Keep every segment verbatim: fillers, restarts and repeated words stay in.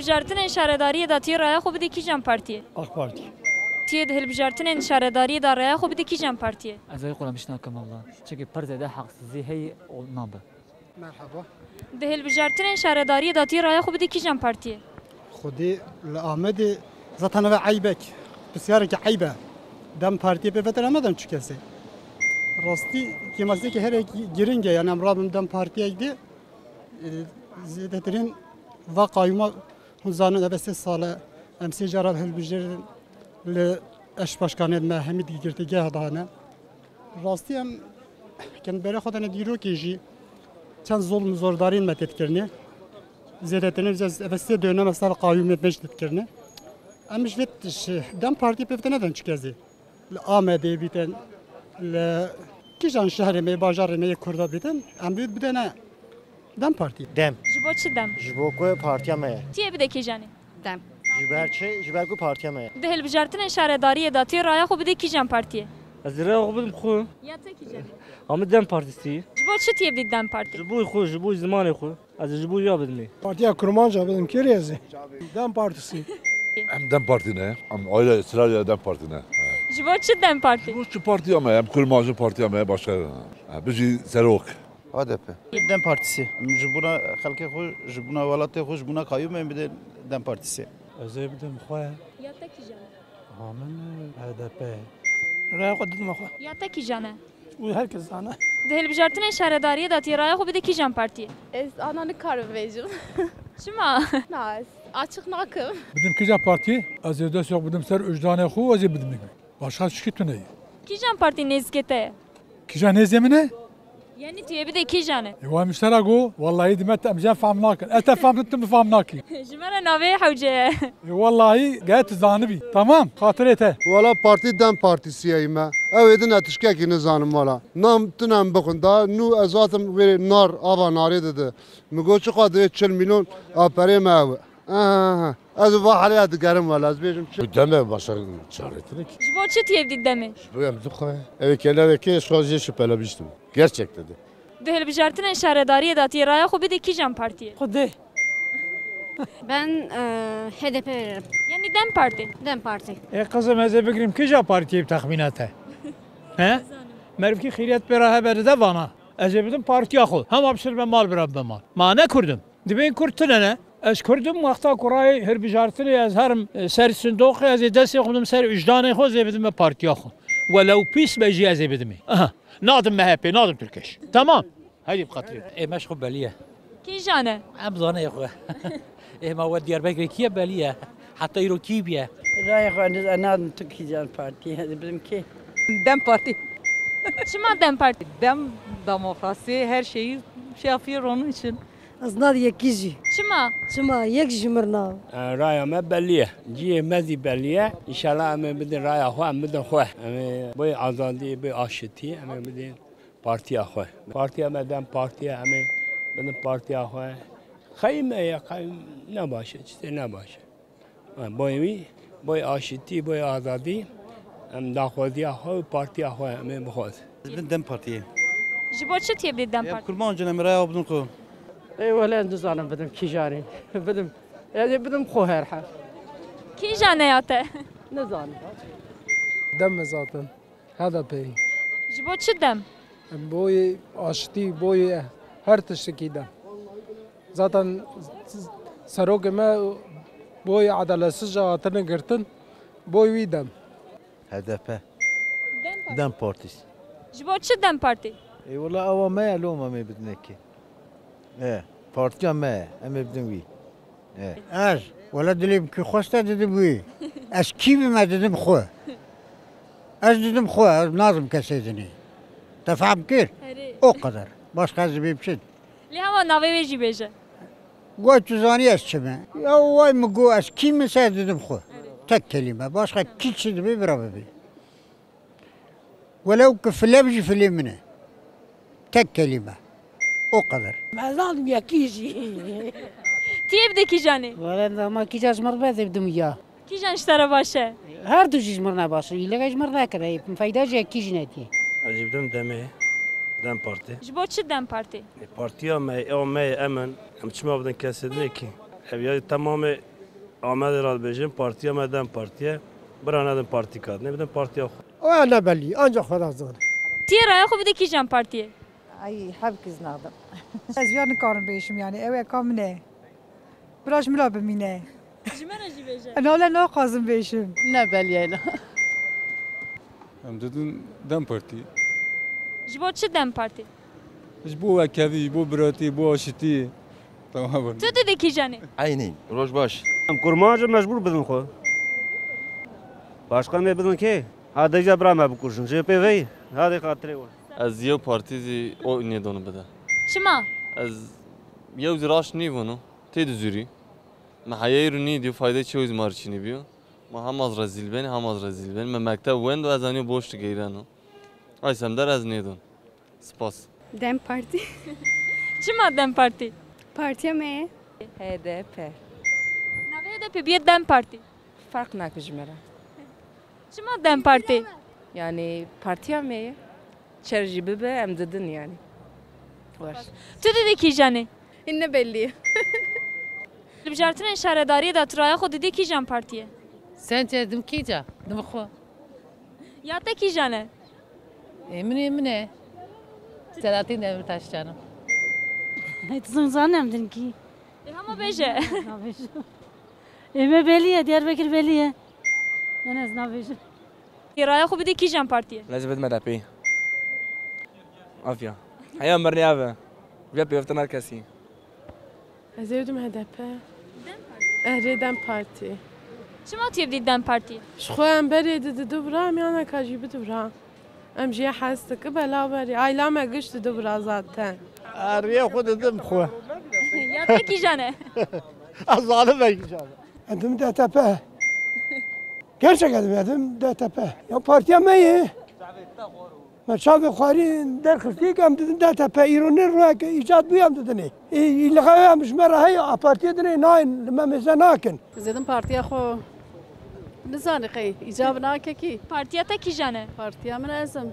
Hilbijartinên şaredariyê de tê raya xwe bidê kîjan partiyê? AK Parti. Tê di hilbijartinên şaredariyê de raya xwe bidê kîjan partiyê? Ez ê qulamiş nakim valla. Çimkî pir zêde heqsizî heye û nabe. Merhaba. Di hilbijartinên şaredariyê de tê raya xwe bidê kîjan partiyê? Xwedê li Amedê zaten eve eybek, pisyareke eyb e. DEM Partiyê pê vetin em nedin çi kesê. Rastî kêmasiyeke herek giring e, yani em rabin DEM Partiyek dê, e, zêdetirîn va qayûma hûn zanin eve sê sal e, em sê cara hilbijartin li eş başkanê me hemî di girtîgeha de hene. Rastî em ken berê xwe dane dîrokê jî çend zulm û zordariyên me tê dikirinê. Zêdetirîn ez eve sê dönem ez ser qayûmê me jî tê dikirinê. Em ji vê tişt DEM Partiyê pê vete nedin çi kesê. Li Amedê bîtin, li kîjan şehrê me, bajarê me yê Kurda bîtin, em bi-, bidene DEM Partiyê. Dem. Ji bo çi dem? Ji bo ku partiya me ye. Tê bide kîjanê? Dem. Ji ber çi? Ji ber ku partiya me ye. Di hilbijartinên şaredariyê de tê raya xwe bidê kîjan partiyê? Ez ê raya xwe bidim xwe. Ya te kîjanê? Ama DEM Partisi. Ji bo çi tê bidî DEM Partî? Ji bo xwe, ji bo zimanê xwe. Ez ê ji bo ya bidimê. Partiya Kurmanca bidim kê rê ez ê? DEM Partisi. Em DEM Partî ne. Em aile Îsraîlê DEM Partî ne. Ji bo çi DEM Partî? Ji bo çi partiya me? Em Kurmancî partiya me, başka. Ha, bijî serok. A D P. DEM Partisi. Em ji bona xelkê xwe, ji bona welatê xwe, ji bona qayûmê em bidin DEM Partisi. Ez ê bidim xwe. Ya te kîjan e? Ha, min H D P. Raya xwe didim xwe. Ya te kîjan e? Û her kes zane. Di hilbijartinên şaredariyê de tê raya xwe bidî kîjan partiyê? Ez ana nikarim bêjim. Çima? Na, ez açık nakim. Bidim kîja partiyê? Ez ê destê xwe bidim ser wijdanê xwe û ez ê bidim. Başka tişkî tune ye. Kîjan partî nêzikê te ye? Kîjan nêzê min e? Yanî tu yê bidê kîjan e? E, wa miştera go, wallahî dime te em jî fehm nakin. Ez te fehm dikim, tu min fehm nakî. Ji me re navê hewce ye. E, wallahî gayet zanibî. Tamam, xatirê te. Wala partî DEM Partîsî ye me. Ew ê din ez tişkekî nizanim wala. Nam tune em bixwin da, nû ez hatim wê nar, ava narê dide. Min got çiqa divê çil milyon a perê me ew e. Aha, ez va helê digerim wala, ez bêjim çi? Bu deme başarı çaretinlik. Ji bo çi tê bidî demê? Ji bo em dixwe. Ev kenareke şaziyê şüphelemiştim. Gerçekten de. Di hilbijartinên şaredariyê de tê raya xwe bidî kîjan partiyê? Xwedê. Ben, e, H D P veririm. Yanî DEM Partî? DEM Partî. E, kızım, ez ê bigrim kîja partiyê bi texmîna te? He? Merivkî xîriyet pê re hebe dide vana. Ez ê bidim partiya xwe. Hema bişir be mal bira bibe mal. Ma ne Kurd im. Dibên Kurd tune ne. Ez Kurd im, wexta ku rayê hilbijartinê ez herim, e, ser sindoqê, ez ê destê xwe bidim ser wijdanê xwe, ez ê bidim be partiya xwe. Welew pîs be jî ez ê bidimê. Aha. Nadim M H P, nadim Türkeş. Tamam. Heydi bi xatirê. Ê me ji xwe belî ye. Kîjan e? Em zanê xwe. Ê me we Diyarbekirê kî ye belî ye. Heta îro kî bîye? Raya xwe ez nadim tu kîjan partî ye, ez bidim kê? DEM Partî. Çima DEM Partî? Dem, demokrasi, her şeyi şey yapıyor onun için. Ez navê yekî jî. Çima? Çima? Yek ji mir nav. E, raya me belî ye. Cihê me zî belî ye. Înşallah em ê bidin raya xwe, em bidin xwe. Em ê boy azadî, boy aşitî, em ê bidin partiya xwe. Partiya me DEM Partî ye, em ê bidin partiya xwe. Xeyî me ye, xeyî ne baş e, çi tê ne baş e. Boy wî, boy aşitî, boy azadî, em daxwaziya xwe û partiya xwe em ê bixwazin. Ez bin DEM Partiyê. Ji bo çi tê bidî DEM Partiyê? Kurmancin em raya bidin xwe. Ê wele ez nizanim bidim kîjanê. Bidim. Ez ê bidim xwe herhal. Kîjan e ya te? Nizanim. DEM e zaten. H D P. Ji bo çi DEM? Boyê aştî, boyê her tiştekî DEM. Zaten serokê me boyê edaletsiz jî hatine girtin, boy wî DEM. H D P. DEM Partî. DEM Partî. Ji bo çi DEM Partî? Ê wela ewa me ye, loma me bidinekê. E, partiya me ye, em ê bidin wî. E. Ez, wele dilê min kî xwest e didim wî. Ez kî bime didim xwe. Ez didim xwe, ez nadim kesê dinê. Te fehm kir? Herê. O qeder. Başka ez dibêm çi? Lê hewa navê wê jî bêje. Way tu zanî ez çi me? Ya way min got ez kî min se didim xwe. Tek kelîme. Başka kî çi dibê bira bibê. Welew ki filev jî filê min e. Tek kelîme. O qeder. Ez nadim yekî jî. Tu yê bidê kîjanê? Wele dema kîja ji min re be ez ê bidim ya. Kîjan ji te re baş e? Her du jî ji min re baş e. Îlege ji min re nekire. Feyda ji yekî jî nediye. Ez ê bidim demê. DEM Partî. Ji bo çi DEM Partî? E, partiya me, ew me, em in. Em çima bidin kesê dinê kî? Ev ya temamê Amedê re dibêjin, partiya me DEM Partî ye. Bira nedin partîka din, ê bidin partiya xwe. O ne belî, ancak Xweda zane. Tê raya xwe bidê kîjan partiyê? Ay, hevkiz nadim. Ez ya nikarim bêjim yani, ew eka min e. Bira ji min re bimîne. Ji me re jî bêje. Nale naxwazim bêjim. Ne belî ye. Em didin DEM Partî. Ji bo çi DEM Partî? Ji bo wekhevî, ji bo biratî, bo aşitî. Tamam. Tu didê kîjan î? Eynî, roj baş. Em kurmanc in, mecbûr bidin xwe. Başqa em ê bidin kê? Ha dêja bira me bikujin. Jê pê vey, ha dê xatirê we. Ez yew partî zî oy nêdon bide. Çima? Ez yew zî raşt nîvûno. Tê dizûrî. Me heyeyî rû nîdîyo, faydeyê çew zî ma rê çinî bîyo. Ma hema zî rezîl bên, hema zî rezîl bên. Me mekteb wendo, ez anîyo boş digeyreno. Ay semder ez nêdon. Spas. DEM Partî. Çima DEM Partî? Partiya me ye. H D P. Navê H D P bûye DEM Partî. Fark nake ji me re. Çima DEM Partî? Yani partiya me ye. Çer jî bibe em didin yani. Baş. Tu didê kîjan î? Hîn ne belî ye. Li bijartinên şaredariyê de tu raya xwe didê kîjan partiyê? Sence dim kîja? Dim xwe. Ya te kîjan e? Ê min ê min e. Selahattin Demirtaş canım. Dizim zanem din kî. Ê hema bêje. Ê me belî ye, Diyarbekir belî ye. Ene ez nabêjim. Ê raya xwe bidê kîjan partiyê? Ez bidim H D P. Afya. Heya mirinê ev e. Vê pêvtin her kesî. Ez ê bidim H D P. Erê DEM Partî. Çima tu yê bidî DEM Partî? Ji xwe em berê di didu bira, em yana ka jî bidu bira. Em jê hez dikin, bela berê. Aîla me giş didu bira zaten. Erê xwe didim xwe. Ya te kîjan e? Ez zalim me kîjan e. Edim D T P. Gerçek edim, edim D T P. Ya partiya me ye. Me çavê xwarî derxistî, em didin D T P, îro ne royeke îcad bûye em didinê. Î, î li xewe em ji me re heye, a partiyê dinê nayên, li me mêze nakin. Zêdin partiya xwe nizanî qey îcab nake kî. Partiya te kîjan e? Partiya min ez im.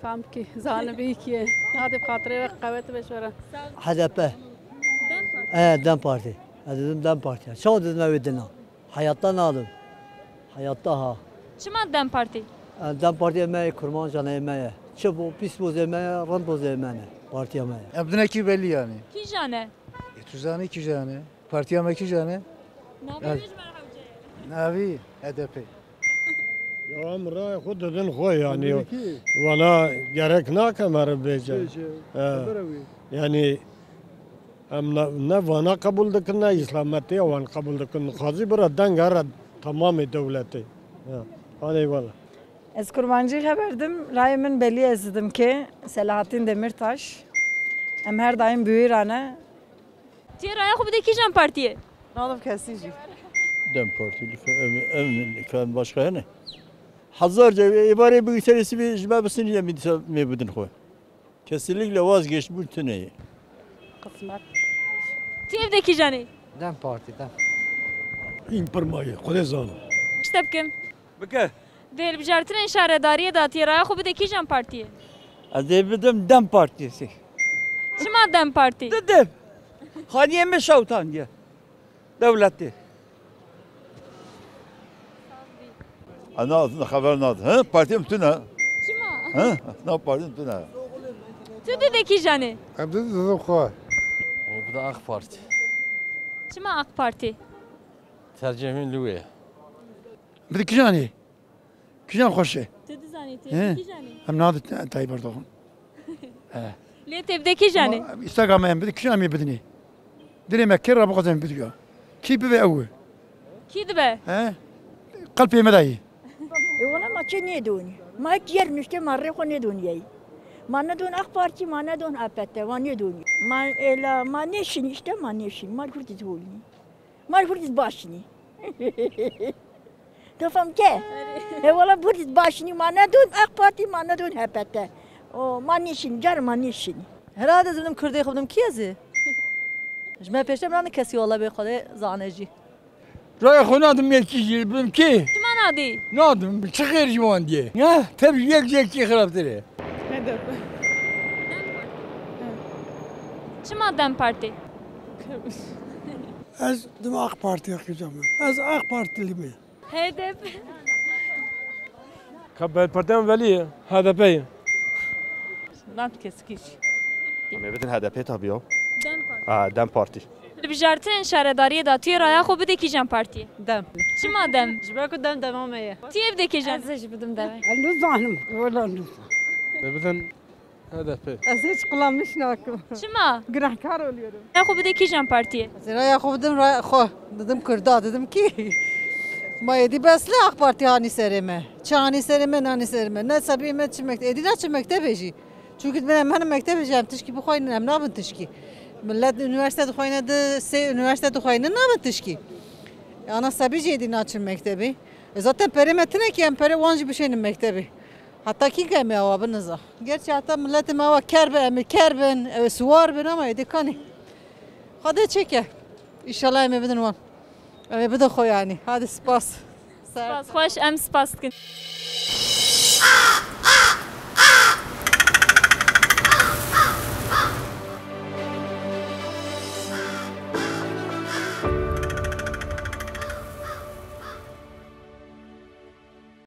Fam kî, zanibî kî ye. Hadi bi xatirê we qewet be şora. H D P. E, DEM Partî. Ez didim DEM Partî. Çawa didin ew dina? Hayatta nadim. Hayatta ha. Çima DEM Partî? E, DEM Partî ê me ye, kurmanca ne ê me ye. Çi bo, pîs bo zê me ye, rind bo zê me ne. Partiya me ye. Em dinekî belî yani. Kîjan e? E, tu zanî kîjan e? Partiya me kîjan e? Navê wê ji me re hewce ye. Navî H D P. Ya em raya xwe didin xwe yani. Wala gerek nake meriv bêje. He. Yani Em ne, ne vana qebûl dikin, ne îslametiya wan qebûl dikin. Dixwazî bira deng here temamê dewletê. Ya, hane wala. Ez kurmancî xeber dim, rayê min belî ez didim kê, Selahattin Demirtaş. Em her daim bi wî re ne. Tu yê raya xwe bidê kîjan partiyê? Nadim kesî jî. DEM Partî, ev, ev, kan başka hene. Hezarca êvarê bi serê sivê ji me bisin, yê min dîsa mê bidin xwe. Kesinlikle vazgeçbûn tune ye. Qismet. Tu yê bidê kîjan î? DEM Partî, DEM. Hîn pir mayî, Xwedê zana. Ji te bikim. Bike. Di hilbijartinên şaredariyê de tu yê raya xwe bidê kîjan partiyê? Ez ê bidim DEM Partiyê. Çima DEM Partî? Didim. Xaniyê min şewtandiye. Dewletê. Ana, xeber nadim. He? Partiyê min tune. Çima? He? Na, partiyê min tune. Tu didê kîjan î? Em didin xwe. Ê bide AK Partî. Çima AK Partî? Tercih min li wê ye. Bide kîjan î? Kîjan xweş e? Tu dizanî tu He? Kîjan î? Em nadin Tayyip Erdoğan. Lê tê bidê kîjan î? Îstega me em bidin, kîjan em ê bidinê? Dilê me kê re bixwazin em bidiya. Kî bibe ew e. Kî dibe? He? Qelpê me dayê. E wala ma çi nêdonî. Ma hek yer nuşte ma rê xwe nêdonî yey. Ma nedon AK Partî, ma nedon A P T, ma nêdonî. Ma êla ma nêşîn işte ma nêşîn. Ma kurtî holî. Ma kurtî başînî. Tu fam ke? He wala burî başînî ma nedon AK Partî ma nedon H P T. O ma nêşîn, car ma nêşîn. Herhalde dedim Kurdê xwe bidim kî ez ê? Ji me pêşte min kesî wala bê Xwedê zane jî. Raya xwe nadim yekî jî bidim kê? Çima nadî? Nadim, çi xêr ji wan diye? Ne? Tev yek ji yekî xirabtir e. Çima DEM Partî? Ez dim AK Partiya xizam. Ez AK Partilî me. H D P. Ka ber partiyan velî H D P ye. Lan keskiş. Em ê bidin H D P tabii ya. Dem Parti. Ha, Dem Parti. Li bijartin şaredariyê de tu yê raya xwe bidê kîjan partiyê? Dem. Çima dem? Ji ber ku dem dema me ye. Tu yê bidê kîjan? Ez jî bidim demê. Nizanim, wela nizanim. Em ê bidin H D P. Ez hiç kullanmış nakim. Çima? Günahkar oluyorum. Raya xwe bidê kîjan partiyê? Raya xwe bidim ra- xwe. Dedim Kurda, dedim ki. Ma êdî bes li AK Parti hanî serê me. Çi hanî serê me, nanî serê me. Ne sebî me çi mektebê. Êdî ne çi mektebê jî. Çünkü me em hene mektebê jî em tişkî bixwaynin, em nabin tişkî. Millet üniversite dixwayne di, sê üniversite dixwayne nabin tişkî. Ana sebî jî êdî naçin mektebê. E zaten perê me tine ki em perê wan jî bişênin mektebê. Heta kî ke em ê awa bin niza. Gerçi heta milletê me awa ker be, em ê ker bin, ew ê siwar bin ama êdî kanî. Xwedê çêke. Înşallah em ê bidin wan. Em ê bidin xwe yanî. Hadi spas. Spas xweş, em spas dikin.